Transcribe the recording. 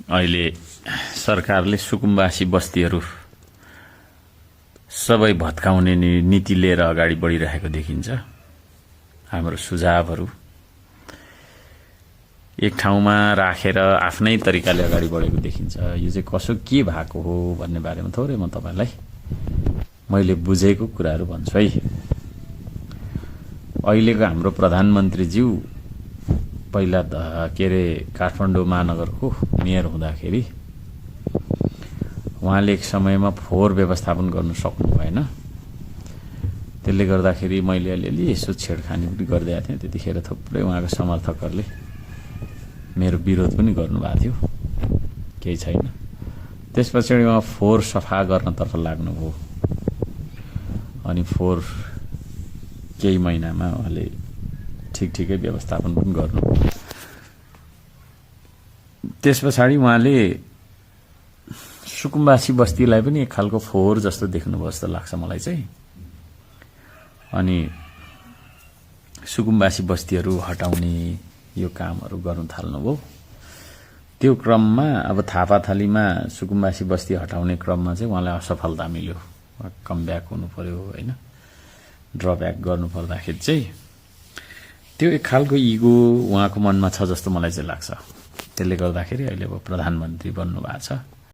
अहिले सरकारले सुकुम्बासी बस्तीहरू सबै भत्काउने नीति लिएर अगाडि बढिरहेको देखिन्छ। हाम्रो सुझावहरू एक ठाउँमा राखेर आफ्नै तरिकाले अगाडि बढेको देखिन्छ। यो चाहिँ कसो के भएको हो भन्ने बारेमा थोरै म तपाईलाई मैले बुझेको कुराहरू भन्छु है। अहिलेको हाम्रो प्रधानमन्त्रीज्यू पहिला के अरे काठमाडौँ महानगरको मेयर हुँदाखेरि उहाँले एक समयमा फोहोर व्यवस्थापन गर्न सक्नु भएन। त्यसले गर्दाखेरि मैले अलिअलि यसो छेडखानी पनि गरिदिएको थिएँ। त्यतिखेर थुप्रै उहाँको समर्थकहरूले मेरो विरोध पनि गर्नुभएको थियो, केही छैन। त्यसपछि उहाँ फोहोर सफा गर्नतर्फ लाग्नुभयो अनि फोहोर केही महिनामा उहाँले ठिकै व्यवस्थापन पनि गर्नुभयो। त्यस पछाडि उहाँले सुकुम्बासी बस्तीलाई पनि एक खालको फोहोर जस्तो देख्नुभयो जस्तो लाग्छ मलाई चाहिँ। अनि सुकुम्बासी बस्तीहरू हटाउने यो कामहरू गर्नु थाल्नुभयो। त्यो क्रममा अब थापाथलीमा सुकुम्बासी बस्ती हटाउने क्रममा चाहिँ उहाँलाई असफलता मिल्यो। कमब्याक हुनु पर्यो हैन, ड्रब्याक गर्नु पर्दाखेरि चाहिँ त्यो एक खालको इगो उहाँको मनमा छ जस्तो मलाई चाहिँ लाग्छ। त्यसले गर्दाखेरि अहिले अब प्रधानमन्त्री बन्नु भएको छ।